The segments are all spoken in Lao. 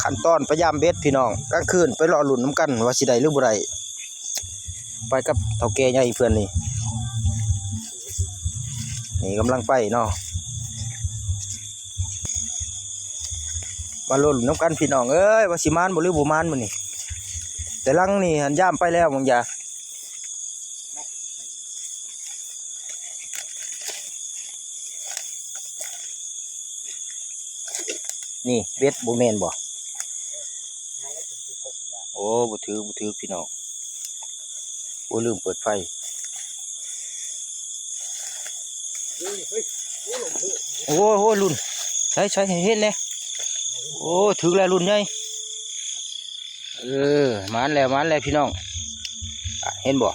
ຂັ້ນຕອນໄປຢາມເບັດພີ່ນ້ອງ ກາງຄືນໄປລໍລຸ້ນນຳກັນວ່າຊິໄດ້ຫຼືບໍ່ໄດ້. ໄປກັບເຖົ້າແກ່ໃຫຍ່ເພື່ອນນີ້ ນີ້ກຳລັງໄປເນາະ ມາລໍລຸ້ນນຳກັນພີ່ນ້ອງເອີຍ ວ່າຊິໝານບໍ່ຫຼືບໍ່ໝານມື້ນີ້. ແຕ່ຫຼັງນີ້ຫັ້ນຢາມໄປແລ້ວບາງຢ່າງ. ນີ້ເບັດບໍ່ແມ່ນບໍ່? ໂອ້ ບໍ່ຖືກ ບໍ່ຖືກພີ່ນ້ອງ. ໂອ້ ລືມເປີດໄຟ. ໂອ້ ໂອ້ ລຸ້ນ ໃສ່ ໃສ່ໃຫ້ເຫັນແດ່. ໂອ້ ຖືກແລ້ວລຸ້ນໃຫຍ່. ເອີ ໝານແລ້ວ ໝານແລ້ວພີ່ນ້ອງ. ອ່ະ ເຫັນບໍ່?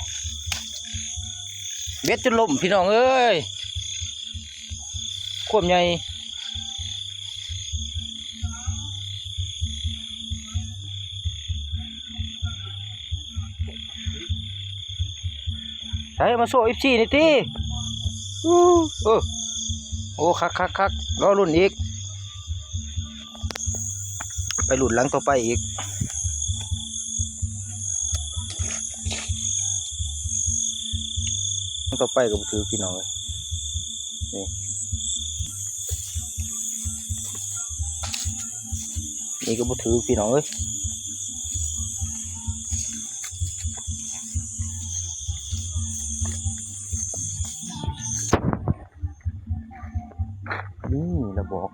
ເບັດຈົນລົ້ມພີ່ນ້ອງເອີຍ ຄວາມໃຫຍ່. ໃສ່ມາໂຊເອັຟຊີນີ້ຕິ. ອູ້ ເອີ ໂອ້ ຄັກໆໆ ລໍລຸ້ນອີກ ໄປລຸ້ນຫຼັງຕໍ່ໄປອີກ. ຕໍ່ໄປກໍບໍ່ຖືກພີ່ນ້ອງເອີຍ. ນີ້ ນີ້ກໍບໍ່ຖືກພີ່ນ້ອງເອີຍ. ນີ້ລະບອກ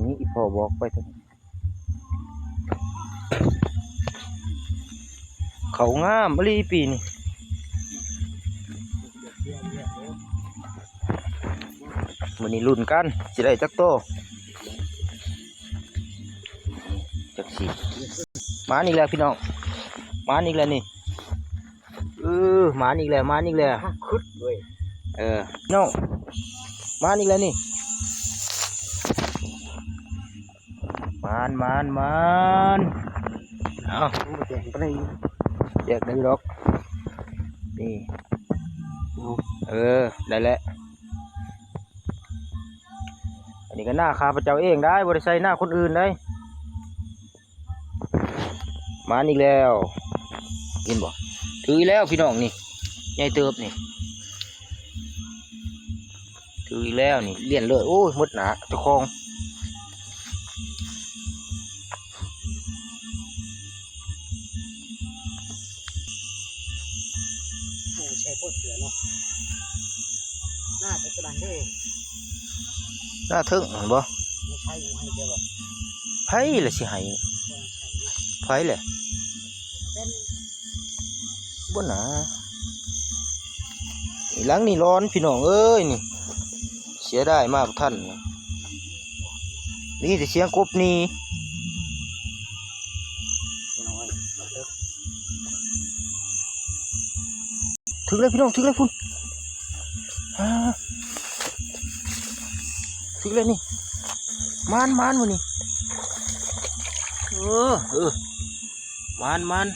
ນີ້ອີ່ພໍ່ບອກໄປ ເຂົ້າງາມອີ່ຫຼີປີນີ້. ມື້ນີ້ລຸ້ນກັນ ຊິໄດ້ຈັກໂຕ ຈັກຊິ ມານີ້ແຫຼະພີ່ນ້ອງ ມານີ້ແຫຼະນີ້. ເອີ ມານີ້ແຫຼະ ມານີ້ແຫຼະ ຄຶດເວີຍ. ເອີ ນ້ອງ ມານີ້ແຫຼະນີ້. ມານ ມານ ມານ. ເອົາ ມາແຈກປານໃດ ແຈກໄດ້ດອກ ນີ້. ເອີ ໄດ້ແລ້ວ. ອັນນີ້ກໍນາຂ້າພະເຈົ້າເອງໄດ໋ ບໍ່ໄດ້ໃສ່ນາຄົນອື່ນໄດ໋. ມານອີກແລ້ວ ເຫັນບໍ່? ຖືກອີກແລ້ວພີ່ນ້ອງນີ້ ໃຫຍ່ເຕີບນີ້ ຖືກອີກແລ້ວນີ້ ລ້ຽນເລີຍ. ໂອ້ຍ ໝົດໜ້າເຈົ້າຂອງ. ໂອ້ ໃສ່ໂພດເສືອເນາະ ໜ້າແຕ່ຕົວນັ້ນເດ້ ໜ້າເທິງຫັ້ນບໍ່? ໃສ່ໃຫ້ແຕ່ວ່າ ໃຜລະຊິໃຫ້? ໃຜລະ? ເປັນ ບໍ່ໜາ ຫຼັງນີ້ຮ້ອນພີ່ນ້ອງເອີຍນີ້ ເສຍດາຍມາບໍ່ທັນ. ໄດ້ຍິນແຕ່ສຽງກົບໜີ່. ຖືກແລ້ວພີ່ນ້ອງ ຖືກແລ້ວພຸ້ນ ອ່າ ຖືກແລ້ວນີ້. ມານ ມານມື້ນີ້ ເອີ ເອີ. ມານ ມານ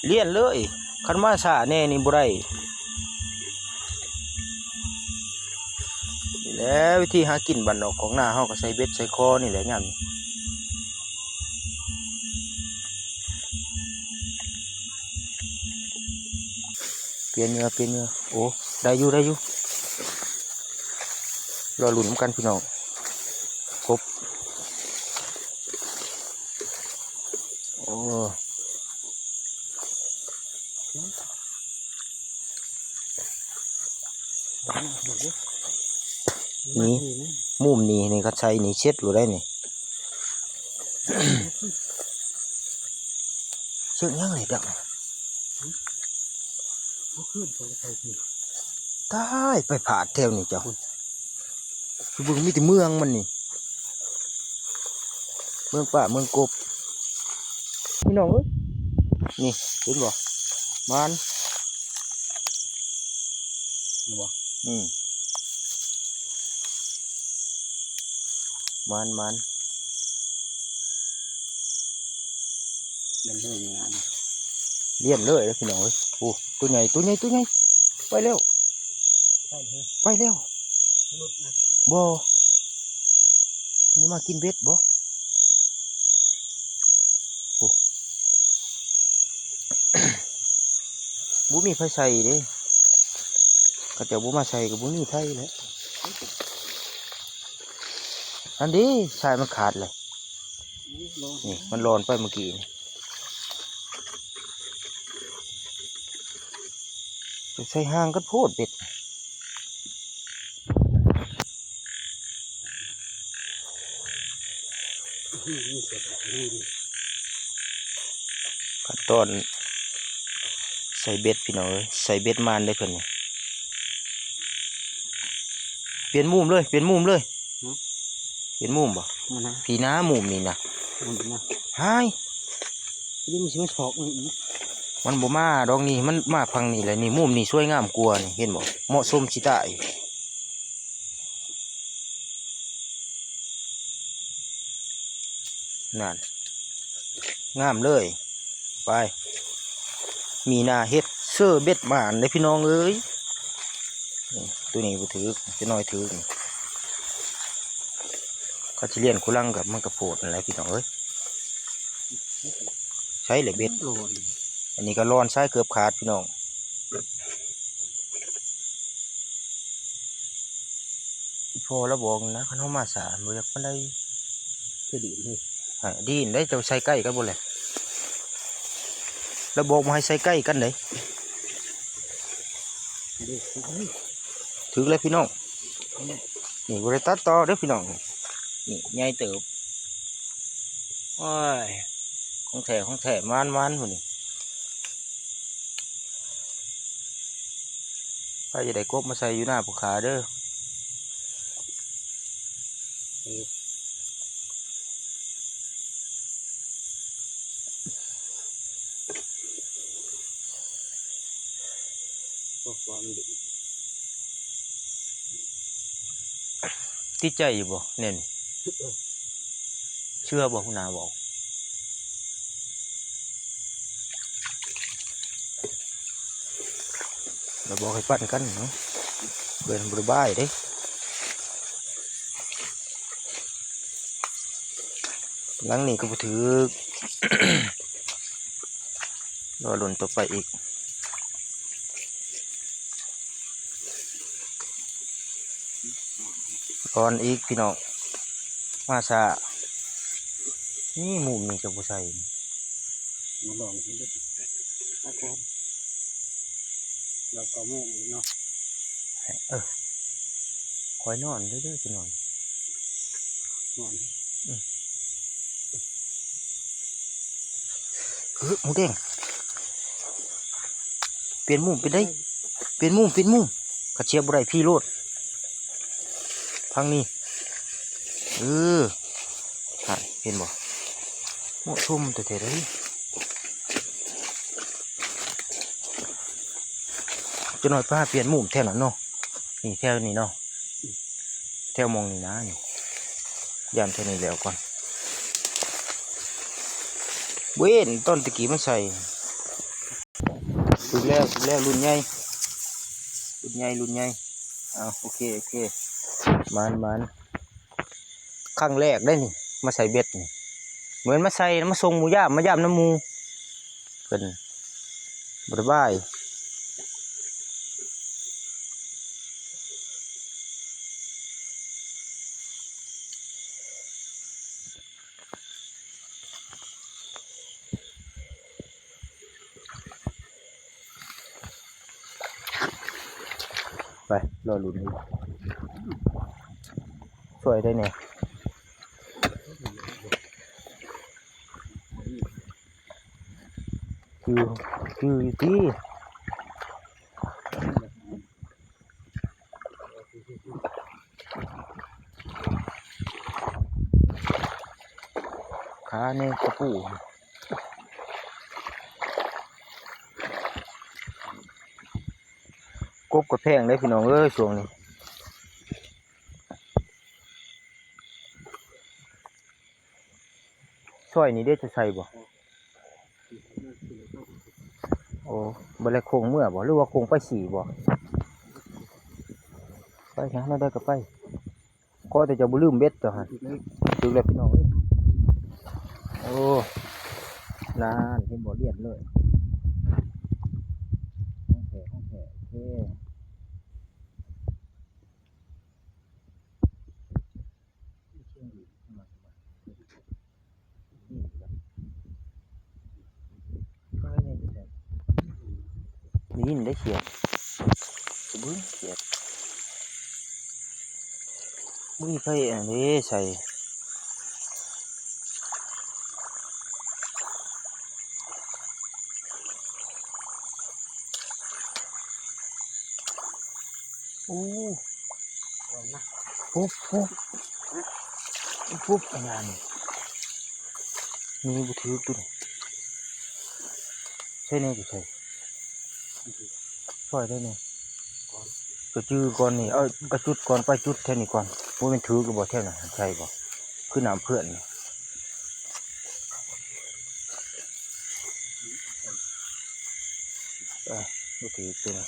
ລ້ຽນເລີຍ ຄັນມາຊ້າແດ່ນີ້ບໍ່ໄດ້. ນີ້ແຫຼະວິທີຫາກິນບ້ານນອກຄອກນາເຮົາ ກໍໃສ່ເບັດໃສ່ຄໍນີ້ແຫຼະຍາມນີ້. ປ່ຽນເຫຍື່ອ ປ່ຽນເຫຍື່ອ ໂອ້ ໄດ້ຢູ່ ໄດ້ຢູ່. ລໍລຸ້ນນຳກັນພີ່ນ້ອງ ກົບ ໂອ້ ນີ້ ມຸມນີ້ ນີ້ຄັນໃສ່ນີ້ເຊັດໂລດໄດ໋ນີ້. ເຊື່ອງຫຍັງນີ້ດັງ ຕາຍ ໄປພາດແຖວນີ້ເຈົ້າ ໄປເບິ່ງມີແຕ່ເມືອງມັນນີ້ ເມືອງປ່າເມືອງກົບ ພີ່ນ້ອງເອີຍ. ນີ້ ເຫັນບໍ່? ມານ ເຫັນບໍ່? ອືມ ມານ ມານ ເຫັນເລີຍງາມ ລ້ຽນເລີຍເດີພີ່ນ້ອງເອີຍ. ໂອ້ ຕົວໃຫຍ່ ຕົວໃຫຍ່ ຕົວໃຫຍ່ ໄປແລ້ວ. ໄປແລ້ວ ບໍ່ ມັນມາກິນເບັດບໍ່? ໂອ້ ບໍ່ມີໃຜໃສ່ເດ້ ເຂົາເຈົ້າບໍ່ມາໃສ່ກໍບໍ່ມີໃຜແຫຼະ. ອັນນີ້ສາຍມັນຂາດເລີຍ ນີ້ມັນລອນໄປເມື່ອກີ້ນີ້ ໃສ່ຫ່າງກັນໂພດເບັດ. ຂັ້ນຕອນໃສ່ເບັດພີ່ນ້ອງເອີຍ ໃສ່ເບັດມານເດ້ເພິ່ນນີ້. ປ່ຽນມຸມເລີຍ ປ່ຽນມຸມເລີຍ. ຫືມ? ປ່ຽນມຸມບໍ່? ມັນນະ ພີ້ນາ ມຸມນີ້ນະ ມັນນະ ຫາຍ ນີ້ມັນຊິມາຊອກມັນອີກ ມັນບໍ່ມາດອກນີ້ ມັນມາຝັ່ງນີ້ແຫຼະ. ນີ້ມຸມນີ້ສວຍງາມກວ່ານີ້ ເຫັນບໍ່? ເໝາະສົມຊິຕາຍ. ນັ້ນ ງາມເລີຍ ໄປ ມີໜ້າເຮັດເຊີເບັດໝານເດ້ພີ່ນ້ອງເອີຍ. ນີ້ ໂຕນີ້ບໍ່ຖືກ ຈະໜ້ອຍຖືກນີ້ ເຂົາຊິລ້ຽນຄູ່ຫຼັງກັບມັນກະໂພດນັ້ນແຫຼະພີ່ນ້ອງເອີຍ. ໃຊ້ແຫຼະເບັດ ອັນນີ້ກໍລອນສາຍເກືອບຂາດພີ່ນ້ອງ. ອີ່ພໍ່ລາວບອກນະ ຄັນເຮົາມາຊ້າບໍ່ຢາກປານໃດ ຄືດີນເຮີຍ ດີນໄດ໋. ເຈົ້າໃສ່ໃກ້ກັນບໍ່ແຫຼະ ລາວບອກບໍ່ໃຫ້ໃສ່ໃກ້ກັນໄດ໋. ຖືກແລ້ວພີ່ນ້ອງ ນີ້ບໍ່ໄດ້ຕັດຕໍ່ເດີ້ພີ່ນ້ອງ ນີ້ໃຫຍ່ເຕີບ. ໂອ້ຍ ຂອງແທ້ ຂອງແທ້ ໝານໆ ມື້ນີ້ ໃຜຈະໄດ້ກົບມາໃສ່ຢູ່ນາຜູ້ຂ້າເດີ້. ຕິດໃຈຢູ່ບໍ່ແນວນີ້? ເຊື່ອບໍ່ຫົວໜ້າເວົ້າ? ລາວບອກໃຫ້ປັນກັນເນາະ ເພິ່ນບໍ່ໄດ້ບາຍເດ້. ຫຼັງນີ້ກໍບໍ່ຖືກ ລໍລຸ້ນຕໍ່ໄປອີກ. ກ່ອນອີກພີ່ນ້ອງ ມາຊ້າ. ນີ້ ມຸມນີ້ຈະບໍ່ໃສ່ ມາລອງເບິ່ງເດີ້ ເອົາກ່ອນ ລາວກໍໂມງເນາະ ເອີ ຂ້ອຍນອນເດີ້ ຈະນອນ ນອນ ອື ເອີ ໝູແດງ ປ່ຽນມຸມ ປ່ຽນໄດ໋ ປ່ຽນມຸມ ປ່ຽນມຸມ ຄັນສຽບບໍ່ໄດ້ພີ້ໂລດ ທາງນີ້ ເອີ ຫັ້ນ ເຫັນບໍ່ ເໝາະສົມແທ້ໆເດ້. ຈັກໜ້ອຍໄປຫາປ່ຽນມຸມແຖວນັ້ນເນາະ ນີ້ແຖວນີ້ເນາະ ແຖວໝ່ອງນີ້ນະ ນີ້ ຢ້ານເທື່ອນີ້ແລ້ວກ່ອນ ເວັນຕອນຕະກີ້ມັນໃສ່ ຖືກແລ້ວ ຖືກແລ້ວ ລຸ້ນໃຫຍ່ ລຸ້ນໃຫຍ່ ລຸ້ນໃຫຍ່ ເອົາ ໂອເຄ ໂອເຄ ໝານ ໝານ ຄັ້ງແລກເດ້ນີ້ ມາໃສ່ເບັດນີ້ ເໝືອນມາໃສ່ ມາສົ່ງໝູຢາມ ມາຢາມນຳໝູ່ ເພິ່ນບໍ່ໄດ້ບາຍ ໄປ ລໍລຸ້ນອີກ ຊ່ວຍໄດ້ແດ່ ຈື່ ຈື່ຢູ່ຕິ. ຂາແນງກະປູ ກົບກໍແພງເດ້ພີ່ນ້ອງເອີຍ ຊ່ວງນີ້. ຊອຍນີ້ເດ້ ຈະໃສ່ບໍ່? ໂອ້ ບໍ່ແລ້ວຄົງເມືອບໍ່ ຫຼືວ່າຄົງໄປສີບໍ່? ໄປນະ ແນວໃດກໍໄປ ຂໍແຕ່ເຈົ້າບໍ່ລືມເບັດເຈົ້າຫັ້ນ. ຖືກແລ້ວພີ່ນ້ອງເອີຍ. ໂອ້ ນານ ເຫັນບໍ່ ລຽນເລີຍ. ຂອງແທ້ ຂອງແທ້ ໂອເຄ. ໄດ້ຍິນໄດ້ສຽງ ສະບຶງຂຽດ ບໍ່ມີໃຜອັນເດ້ໃສ່. ໂອ້ ປຸບ ປຸບ ປຸບ ອັນນັ້ນ ນີ້ບໍ່ຖືກຕົວນີ້. ໃສ່ແນ່ຢູ່ໃສ ຊ່ອຍໄດ້ແນ່. ກະຈື່ກ່ອນນີ້ ເອົາ ກະຈຸດກ່ອນ ໄປຈຸດແຖວນີ້ກ່ອນ. ບໍ່ແມ່ນຖືກຫຼືບໍ່ແຖວນັ້ນ ໃສ່ບໍ່ ຄືນ້ຳເພື່ອນນີ້. ເອີ ບໍ່ຖືກຕົວນີ້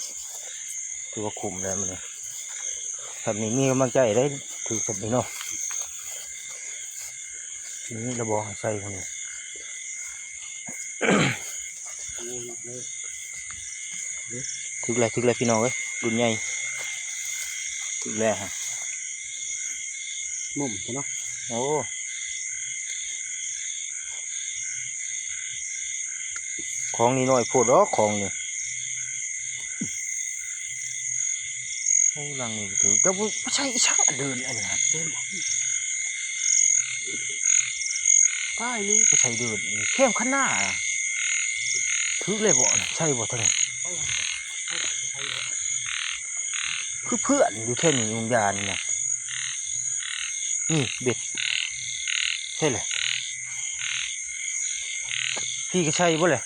ຖືວ່າຄຸ້ມແລ້ວມື້ນີ້. ຊ່ຳນີ້ມີກຳລັງໃຈໄດ້ ຖືກຊ່ຳນີ້ເນາະ. ນີ້ລະບໍ່ໃສ່ຄົນນີ້. ຖືກແລ້ວ ຖືກແລ້ວພີ່ນ້ອງເອີຍ ລຸ້ນໃຫຍ່. ຖືກແລ້ວ ມຸມເນາະ. ໂອ້ ຂອງນີ້ໜ້ອຍໂພດດອກ ຂອງນີ້. ໂອ້ ຫຼັງນີ້ຖືກ ແຕ່ບໍ່ໃສ່ອີ່ຫຍັງ ອັນເດີນອັນນີ້ຫັ້ນ ຕາຍເລີຍ ບໍ່ໃສ່ເດີນ ແຄມຄັນນາ. ຖືກແລ້ວບໍ່ ໃສ່ບໍ່ເທົ່ານັ້ນ ຄືເພື່ອນຢູ່ແຖວນີ້ ຍຸງຢານີ້ນະ. ນີ້ເບັດ ໃສ່ແຫຼະ ພີ່ກະໃສ່ບໍ່ແຫຼະ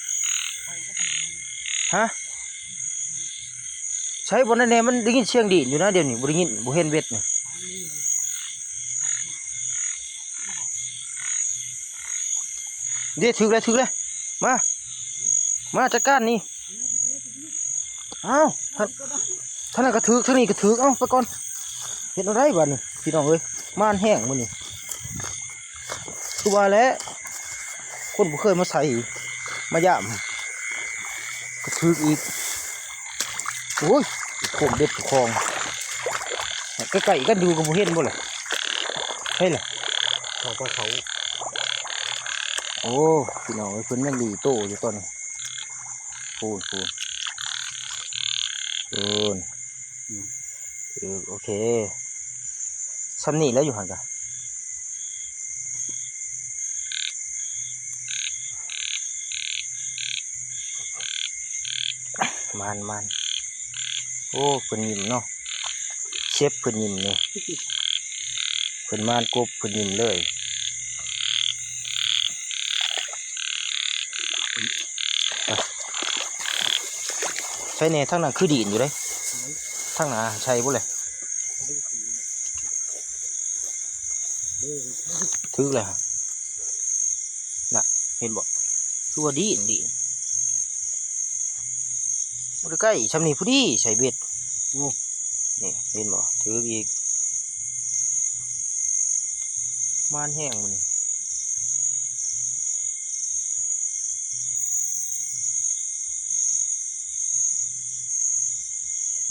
ຮະ? ໃສ່ບໍ່ນັ້ນແນ່ ມັນໄດ້ຍິນສຽງດີດຢູ່ນະ ດຽວນີ້ບໍ່ໄດ້ຍິນ ບໍ່ເຫັນເບັດນີ້. ເດ້ ຖືກແລ້ວ ຖືກແລ້ວ ມາ ມາຈັດການນີ້. ອ້າວ ທາງ ທາງນັ້ນກະຖືກ ທາງນີ້ກະຖືກ ເອົາໄປກ່ອນ. ເຮັດແນວໃດບາດນີ້ພີ່ນ້ອງເອີຍ ມານແຮງມື້ນີ້. ຄືວ່າແຫຼະ ຄົນບໍ່ເຄີຍມາໃສ່ ມາຢາມ ກະຖືກອີກ. ໂອ້ຍ ໂຄມເບັດຂອງ ໃກ້ໆກັນຢູ່ກະບໍ່ເຫັນບໍ່ລະ ໃຊ່ລະ ເຂົ້າໄປເຂົາ. ໂອ້ ພີ່ນ້ອງເອີຍ ເພິ່ນຍັງດີໂຕຢູ່ຕອນນີ້. ພູນ ພູນ ພູນ ອືມ ເອີ ໂອເຄ ຊ່ຳນີ້ແຫຼະ ຢູ່ຫັ້ນກະ ມານ ມານ. ໂອ້ ເພິ່ນຍິ້ມເນາະ ເຊັບເພິ່ນຍິ້ມນີ້ ເພິ່ນມານກົບເພິ່ນຍິ້ມເລີຍ. ໃສ່ແນ່ ທາງນັ້ນຄືດີນຢູ່ເດ້ ທາງໜ້າໃສ່ບໍ່ແຫຼະ. ຖືກແລ້ວ ນະ ເຫັນບໍ່ ຄືວ່າດີນ ດີນ ບໍ່ໄດ້ໃກ້ ຊ່ຳນີ້ພໍດີໃສ່ເບັດ. ໂອ້ ນີ້ ເຫັນບໍ່ ຖືກອີກ ມານແຮງມື້ນີ້.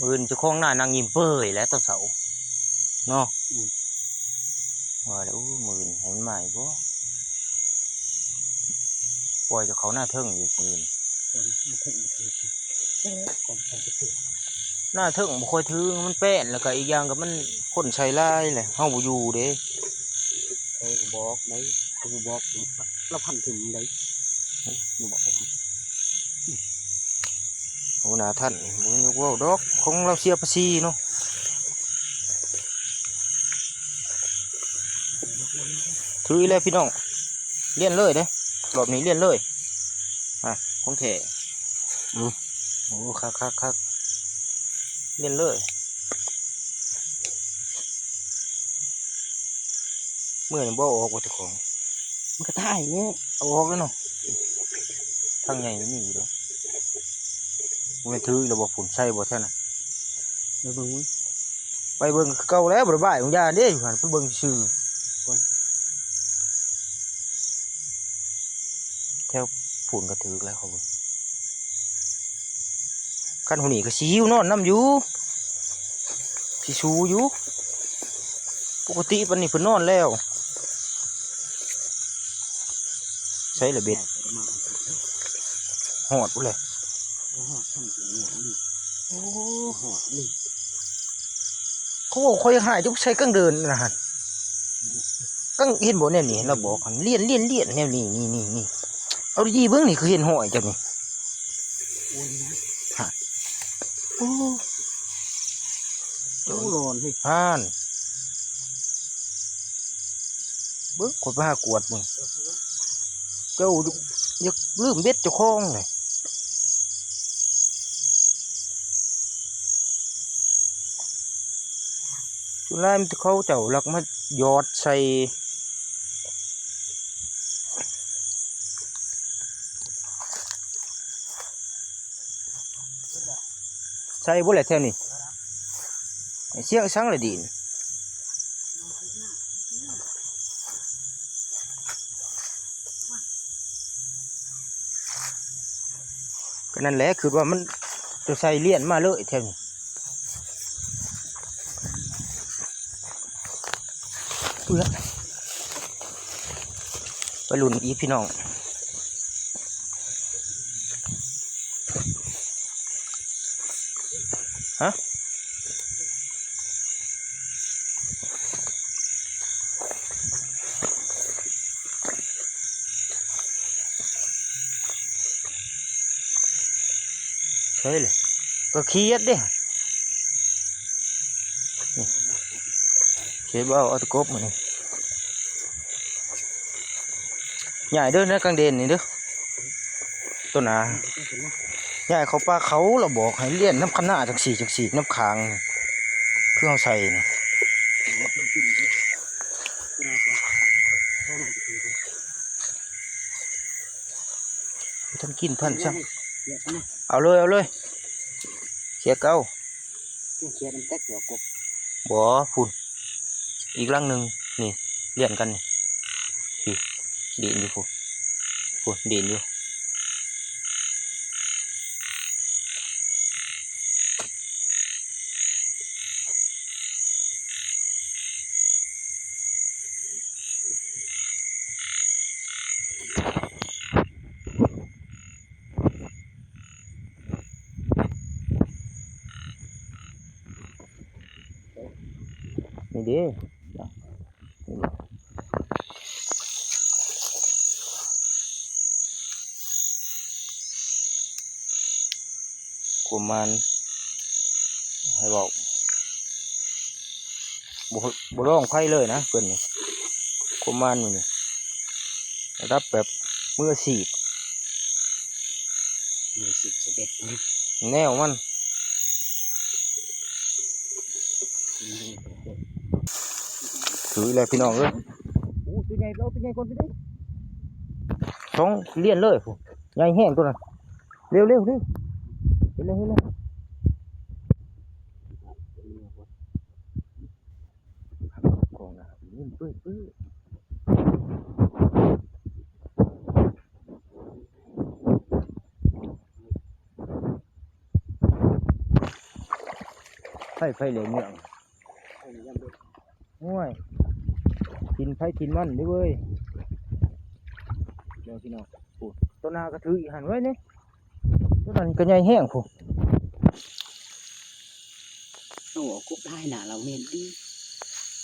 ມື້ອື່ນເຈົ້າຂອງນານັ່ງຍິ້ມເປີຍແຫຼະຕອນເຊົ້າເນາະ. ອືມ ວ່າແລ້ວ ໂອ້ ມື້ອື່ນໃຫ້ມັນມາອີກບໍ່ ປ່ອຍເຈົ້າເຂົ້ານາເທິງອີກມື້ອື່ນ. ນາເທິງບໍ່ຄ່ອຍຖືກ ມັນແປ້ນ ແລ້ວກະອີກຢ່າງກະມັນຄົນໃສ່ຫຼາຍແຫຼະ ເຮົາບໍ່ຢູ່ເດ້. ເອີ ກະບອກໄດ້ ກະບໍ່ບອກ ລະພັນຖິ້ມໄດ້ ບໍ່ບອກ. ຫົວໜ້າທ່ານ ບໍ່ແມ່ນເວົ້າດອກ ຂອງລາວເສຍພາສີເນາະ. ຖືກອີກແລ້ວພີ່ນ້ອງ ລຽນເລີຍເດ້ ລອບນີ້ລຽນເລີຍ. ອ່ະ ຂອງແທ້ ອືມ ໂອ້ ຄັກໆໆ ລຽນເລີຍ. ເມື່ອນີ້ບໍ່ເອົາອອກວ່າເຈົ້າຂອງ ມັນກະຕາຍແລ້ວ ເອົາອອກແລ້ວເນາະ. ທາງໃຫຍ່ມີຢູ່ດອກ ບໍ່ແມ່ນຖືກແລ້ວບໍ່ ພຸ້ນໃສ່ບໍ່ແທ້ນະ ໄປເບິ່ງເບິ່ງ. ໄປເບິ່ງຄືເກົ່າແລ້ວ ບໍ່ໄດ້ບາຍຂອງຢາເດ້ ຢູ່ຫັ້ນໄປເບິ່ງຊື່ ແຖວພຸ້ນກໍຖືກແລ້ວເຂົາເບິ່ງ. ຄັນຜູ້ນີ້ກໍຊິຫິວນອນນຳຢູ່ ຊິສູ້ຢູ່ ປົກກະຕິປານນີ້ເພິ່ນນອນແລ້ວ. ໃສລະເບັດ ຮອດພຸ້ນແຫຼະ. ໂອ້ ເຂົາບອກຂ້ອຍຫາຍ ເຈົ້າໃສ່ກາງເດີນນະຫັ້ນ ກາງ ເຫັນບໍ່ແນວນີ້ ລາວບອກຫັ້ນ ລຽນ ລຽນ ລຽນ ແນວນີ້ ນີ້ ນີ້ ນີ້ ເອົາດີໆເບິ່ງ ນີ້ຄືເຫັນຮອຍເຈົ້ານີ້. ໂອ້ຍ ຮະ ໂອ້ ໂອ້ ຮ້ອນເຮີ້ຍ ຫັ້ນ ເບິ່ງ ຂ້ອຍໄປຫາກວດເບິ່ງ ເຈົ້າຢາກລືມເບັດເຈົ້າຂອງເລີຍ. ສ່ວນຫຼາຍມັນເຂົາເຈົ້າລັກມາຢອດໃສ່ ໃສ່ບໍ່ແຫຼະແຖວນີ້ ສຽງສັງລະດີນ. ກໍນັ້ນແຫຼະ ຄິດວ່າມັນຈະໃສ່ລຽນມາເລີຍແຖວນີ້. ເພື່ອໄປລຸ້ນອີກພີ່ນ້ອງ ຮະ ໃຊ່ເລີຍ ກໍຂຽດເດ້ ນີ້ ເຊບເອົາ ເອົາຕະກົບມານີ້ ຍ້າຍເດີ ໃນກາງເດນນີ້ເດີ ໂຕໜ້າ ຍ້າຍເຂົ້າປ່າເຂົາ ລະບອກໃຫ້ລຽນນຳຄະນາຈັ່ງຊີ້ ຈັ່ງຊີ້ ນຳຂ້າງ ຄືເຮົາໃສ່ນີ້ ບໍ່ທັນກິນທັນຊ້ຳ ເອົາເລີຍ ເອົາເລີຍ ເສຍເກົ່າ ເສຍນຳແຕກຕົວກົບ ບໍ່ ພຸ້ນ ອີກຫຼັງໜຶ່ງ ນີ້ ລຽນກັນນີ້ ນີ້ ດີນຢູ່ພຸ້ນ ພຸ້ນ ດີນຢູ່. ນີ້ເດ້ ນີ້ເດ້ ຄວາມໝານໃຫ້ເວົ້າ ບໍ່ ບໍ່ລອງໃຜເລີຍນະເພິ່ນນີ້ ຄວາມໝານມື້ນີ້ ລະດັບແບບມືອາຊີບ ມືອາຊີບສິບເອັດ ແນວມັນ ຖືກແລ້ວພີ່ນ້ອງເອີຍ ໂອ້ ຕົວໃຫຍ່ ເອົາຕົວໃຫຍ່ກ່ອນ ຕົວໃຫຍ່ ສອງລຽນເລີຍ ໃຫຍ່ແຮງຕົວນັ້ນ ເລັວໆໆ ເຫັນແລ້ວ ເຫັນແລ້ວ. ໃຜ ໃຜເລີຍເມືອງ ໂອ້ຍ ຖິ່ນໃຜຖິ່ນມັນເດ້ເວີຍ ເບິ່ງພີ່ນ້ອງ ໂອ້ ໂຕໜ້າກະຖືກອີກຫັ້ນເວີຍນີ້ ໂຕນັ້ນກະໃຫຍ່ແຮງພຸ້ນ ໂອ້ ກົບຫຼາຍໜ້າລາວແມ່ນຕິ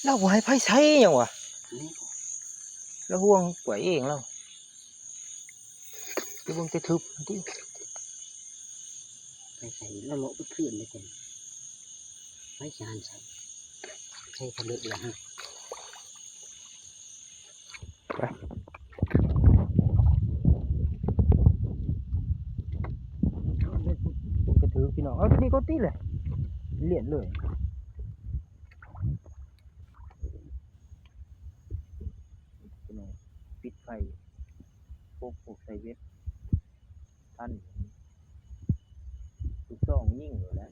ລາວບໍ່ໃຫ້ໃຜໃສ່ຫຍັງວະ ລາວຫ່ວງກວາຍເອງລາວ ໄປເບິ່ງແຕ່ທຶບຫັ້ນຕິ ໄປໃສ່ລະເລາະໄປຄືນເລີຍ ໄປຊານໃສ່ ໃສ່ທະເລະລະຫັ້ນ ໄປ ກະຖືກພີ່ນ້ອງ ເອົາຕົວນີ້ກ່ອນຕິແຫຼະ ລຽນເລີຍ ພີ່ນ້ອງ ປິດໄຟ ປົກພວກໃສ່ເບັດ ທັນ ລູກຊອງຍິງໂລດແຫຼະ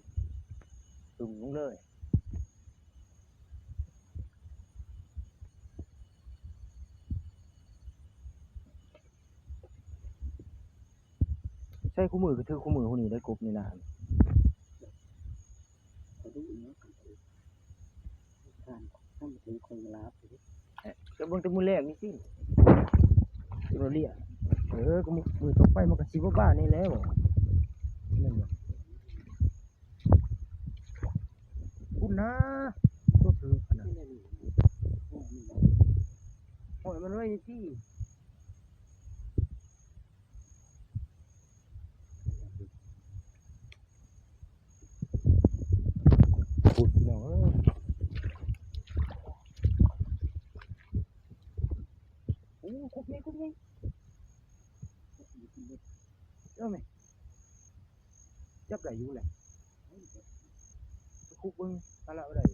ຕຸ່ມລົງເລີຍ. ໃຊ້ຄູ່ມື້ ກໍຖືຄູ່ມື້ຜູ້ນີ້ໄດ້ກົບນີ້ນະ. ເຈົ້າເບິ່ງແຕ່ມື້ແລກນີ້ຕິ ໂຕເລຍ. ເອີ ກໍມື້ ມື້ຕໍ່ໄປມັນກໍຊິບ້າໆນີ້ແຫຼະ ແມ່ນບໍ່? ພຸ້ນນະ ໂຕຖືກຫັ້ນນະ ຫ້ອຍມັນໄວ້ນີ້ຕິ. ພຸ້ນ ພີ່ນ້ອງເອີຍ ໂອ້ ຄຸບໃຫຍ່ ຄຸບໃຫຍ່ ເອີ ແມ່ ຈັບໄດ້ຢູ່ແຫຼະ ຄຸບເບິ່ງ ປາລະບໍ່ໄດ້.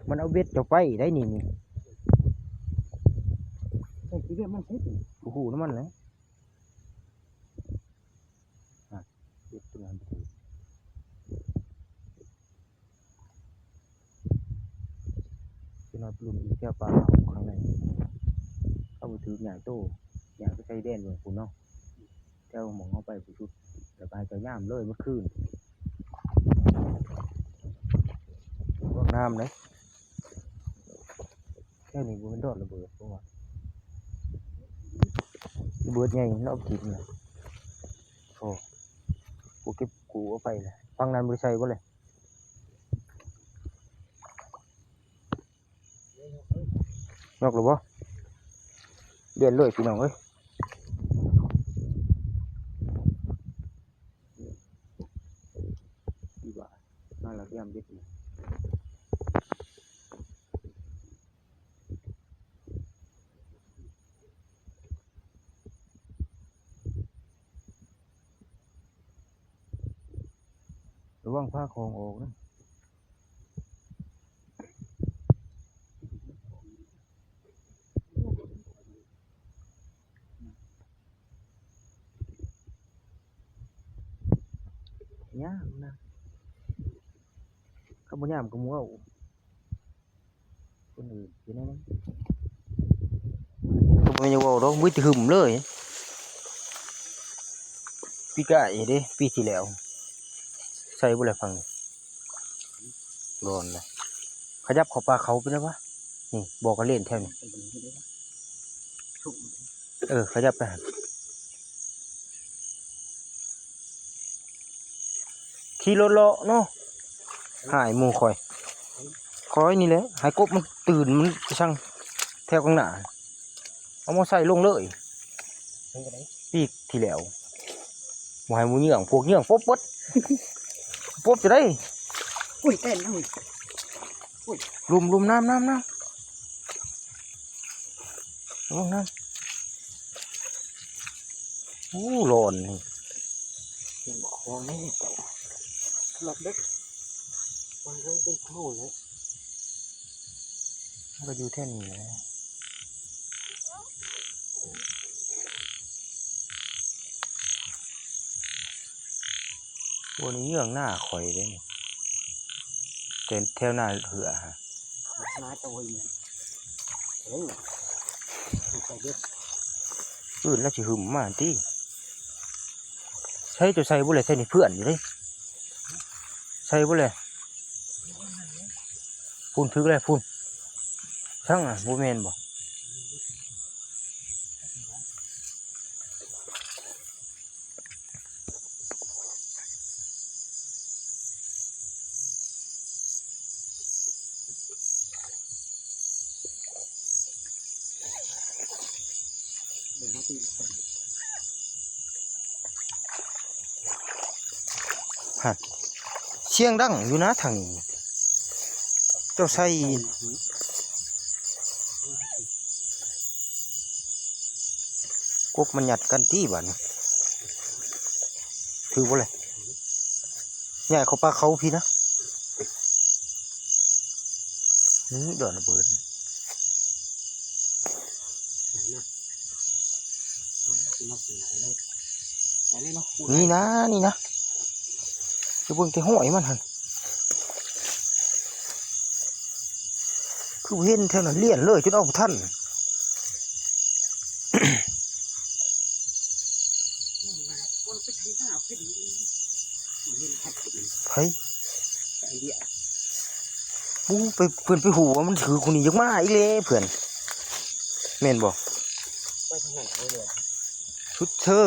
ມັນເອົາເບັດເຈົ້າໄປໄດ໋ນີ້ ນີ້ ໃສ່ຊິເບັດມັນເສັດນີ້ ບໍ່ຮູ້ນຳມັນແຫຼະ. ອ່ະ ເກັບຕົວນັ້ນໄປເຖິງ ເປັນວ່າປະລຸມອີກແຖວປ່າເຮົາຂ້າງໃນ ເຮົາບໍ່ຖືກ ຍ້າຍໂຕ ຍ້າຍໄປຊາຍແດນເບິ່ງພຸ້ນເນາະ ແຖວໝ່ອງເຮົາໄປຜູ້ສຸດ ແລ້ວກໍໃຫ້ເຈົ້າຍາມເລີຍໝົດຄືນ ລະວັງນ້ຳເດ້. ແຖວນີ້ບໍ່ແມ່ນດອນລະເບີດບໍ່ວະ? ລະເບີດໃຫຍ່ເນາະ ເອົາໄປຖິ້ມນະ. ໂອ້ ກູເກັບກູເອົາໄປລະ. ຝັ່ງນັ້ນບໍ່ໄດ້ໃສ່ບໍ່ລະ? ຍອກລະບໍ່? ລຽນເລີຍພີ່ນ້ອງເອີຍ. ອີ່ຫວ່າ ມາລະກະຍາມເບັດນີ້ ລະວັງພາຂອງອອກນະ. ຍາມນະ ຄັນບໍ່ຍາມກໍບໍ່ເວົ້າ ຄົນອື່ນຊິແນວນັ້ນ ກໍບໍ່ແມ່ນຢາກເວົ້າດອກ ມີແຕ່ຫຶມເລີຍ. ປີກາຍເດ້ ປີທີ່ແລ້ວ ໃສ່ບໍ່ລະຝັ່ງນີ້ ຮ້ອນລະ ຂະຫຍັບເຂົ້າປ່າເຂົາໄປແລ້ວວະ. ນີ້ ບໍ່ກະເລ່ນແຖວນີ້ ເອີ ຂະຫຍັບໄປຫັ້ນ ຂີ່ລົດເລາະເນາະ ຫາຍໝູ່ຂ້ອຍ ຂ້ອຍນີ້ແຫຼະ ໃຫ້ກົບມັນຕື່ນ ມັນໄປສັ່ງແຖວຂ້າງໜ້າ ເອົາມາໃສ່ລົງເລີຍ. ປີກທີ່ແລ້ວ ບໍ່ໃຫ້ໝູ່ເຫຍື່ອງ ພວກເຫຍື່ອງປົບເບິດ ປົບຈະໄດ້. ອຸ້ຍ ເຕັ້ນ ອຸ້ຍ ອຸ້ຍ ລຸ່ມ ລຸ່ມ ນ້ຳ ນ້ຳ ນ້ຳ ລະວັງນ້ຳ. ໂອ້ ຮ້ອນນີ້ ເຫັນບໍ່ ຂອງນີ້ເຈົ້າ ລັກເດັກ ມັນເປັນໂພແລ້ວ ມັນກໍຢູ່ແຖວນີ້ແຫຼະ. ໂອ້ ນີ້ເຫຍື່ອງໜ້າຂ້ອຍເດ້ນີ້ ແຕ່ແຖວໜ້າເຮືອຫັ້ນ ໜ້າໂຕອີ່ຫຍັງ ເອີ ໃສ່ເດັດ ອື່ນລະຊິຫຶມມາຫັ້ນຕິ. ໃສ່ ເຈົ້າໃສ່ບໍ່ແລະ ໃສ່ນີ້ເພື່ອນຢູ່ເດ້ ໃສ່ບໍ່ແລະ. ພຸ້ນ ຖືກແລ້ວພຸ້ນ ຊ່າງ ບໍ່ແມ່ນບໍ່? ຮະ ສຽງດັງຢູ່ນະທາງນີ້ ເຈົ້າໃສ່ ກົບມັນຍັດກັນຕິບາດນີ້ ຖືກບໍ່ແລະ? ຍ້າຍເຂົ້າປ່າເຂົາພີ້ນະ. ນີ້ດອນລະເບີດ ນີ້ນະ ນີ້ນະ ຈະເບິ່ງແຕ່ຫ້ອຍມັນຫັ້ນ ຄືບໍ່ເຫັນແຖວນັ້ນ ລຽນເລີຍຈົນເອົາບໍ່ທັນ. ໃຜ? ໂອ້ ໄປ ເພິ່ນໄປຮູ້ວ່າມັນຖືກຄົນນີ້ ຢາກມາອີກແລ້ວເພື່ອນ ແມ່ນບໍ່? ໄປທາງນັ້ນເລີຍ ສຸດເທີ.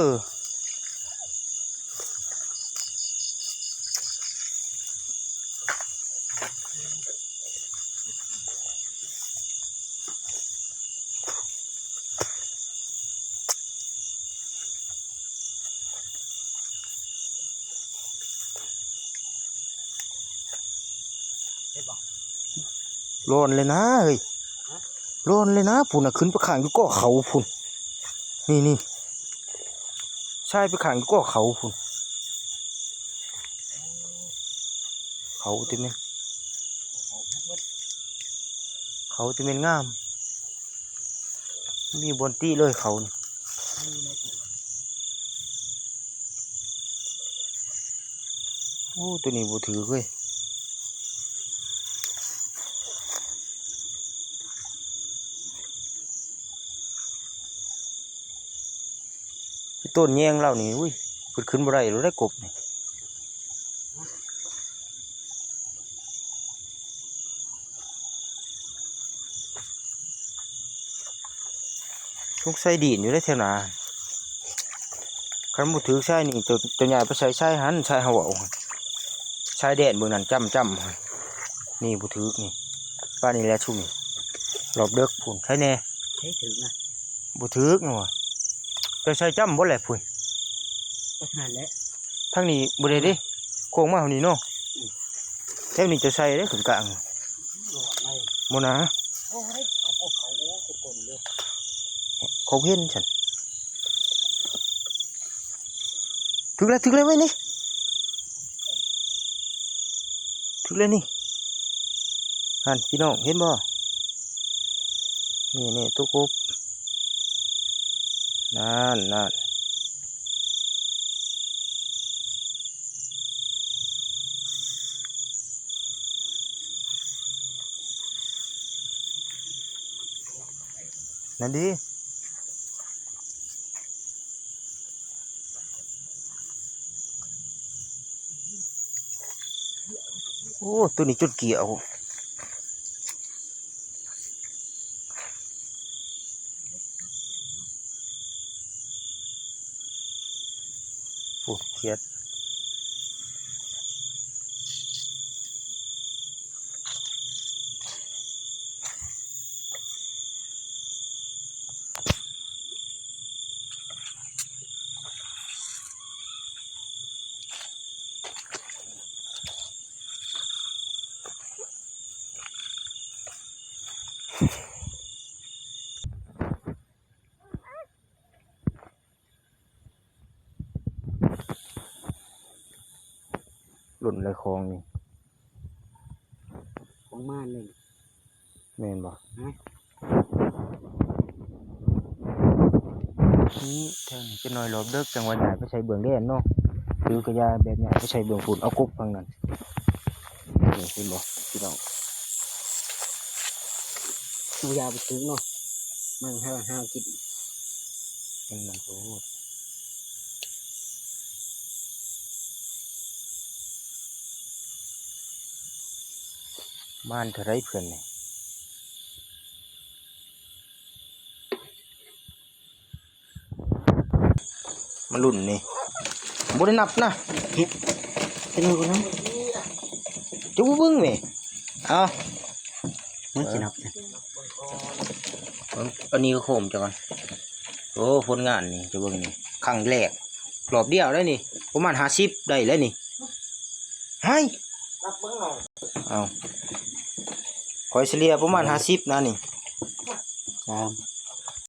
ເຫັນບໍ່? ຮ້ອນເລີຍນາເຮີ້ຍ ຮ້ອນເລີຍນາ. ພຸ້ນນະ ຂຶ້ນໄປຄ້າງຢູ່ກໍເຂົາພຸ້ນ ນີ້ໆ ຊາຍໄປຄ້າງຢູ່ກໍເຂົາພຸ້ນ. ເຂົາຕິແມ່ນ ເຂົາຕິແມ່ນງາມ ມີບ່ອນຕິເລີຍເຂົານີ້. ໂອ້ ໂຕນີ້ບໍ່ຖືກເວີຍ. ຕົ້ນແຍງລາວນີ້ ອຸ້ຍ ເພິ່ນຂຶ້ນບໍ່ໄດ້ແລ້ວໄດ໋ ກົບນີ້. ສົງໄສດີນຢູ່ໃນແຖວໜ້າ. ຄັນບໍ່ຖືກຊາຍນີ້ ເຈົ້າ ເຈົ້າຍ້າຍໄປໃສ່ຊາຍຫັ້ນ ຊາຍເຮົາເວົ້າ ຊາຍແດນເບິ່ງນັ້ນ ຈ້ຳໆ ນີ້ບໍ່ຖືກນີ້. ປານນີ້ແຫຼະຊຸມນີ້ ຮອບເດິກພຸ້ນ ໃສແດ່? ໃສຖືກນະ? ບໍ່ຖືກຫຍັງວະ ເຈົ້າໃສ່ຈ້ຳບໍ່ແຫຼະພຸ້ນ ປະທານແຫຼະ. ທາງນີ້ບໍ່ໄດ້ເດ້ ໂຄ້ງມາເທົ່ານີ້ເນາະ. ອືມ ແຖວນີ້ເຈົ້າໃສ່ເດ້ ຂຶ້ນກາງ ບໍ່ນະ. ໂອ້ຍ ເຂົາ ໂອ້ ເຂົາ ໂອ້ ເຂົາກົນເດ້ ເຂົາເຫັນຊັ້ນ. ຖືກແລ້ວ ຖືກແລ້ວເວີຍນີ້ ຖືກແລ້ວນີ້. ຫັ້ນ ພີ່ນ້ອງເຫັນບໍ່? ນີ້ໆ ໂຕກົບ ນັ້ນໆ ນັ້ນເດ້. ໂອ້ ໂຕນີ້ຈົນກຽວ ໂອ້ ຂຽດ. ລຸ້ນແລະຂອງນີ້ ຂອງມານນີ້ ແມ່ນບໍ່? ຮະ? ນີ້ແຖວນີ້ຈັກໜ້ອຍ ຮອບເດິກ ຈັ່ງວ່າຍ້າຍໄປໃສ່ເບື້ອງແດນເນາະ. ຄືກະຢ່າແບບຍ້າຍໄປໃສ່ເບື້ອງພຸ້ນ ເອົາກົບທາງນັ້ນ. ນີ້ເຫັນບໍ່ພີ່ນ້ອງ? ຄືຢາບໍ່ຖືກເນາະ ມັນຫາ ຫາກິນ ມັນ ມັນໂພດ. ມານເທົ່າໃດເພື່ອນນີ້? ມາລຸ້ນນີ້ ບໍ່ໄດ້ນັບນະ. ເຮັດ ເຮັດໃຫ້ກ່ອນນະ ເຈົ້າບໍ່ເບິ່ງແມະ. ເອົາ ມັນຊິນັບນະ ເບິ່ງ ອັນນີ້ກໍໂຄມເຈົ້າກ່ອນ. ໂອ້ ຜົນງານນີ້ ເຈົ້າເບິ່ງນີ້ ຄັ້ງແລກ ຮອບດຽວໄດ໋ນີ້ ປະມານຫ້າສິບໄດ້ແລ້ວນີ້. ໄຮ ນັບເບິ່ງເອົາ ເອົາ ຂ້ອຍສະເລ່ຍປະມານຫ້າສິບນະນີ້. ສາມ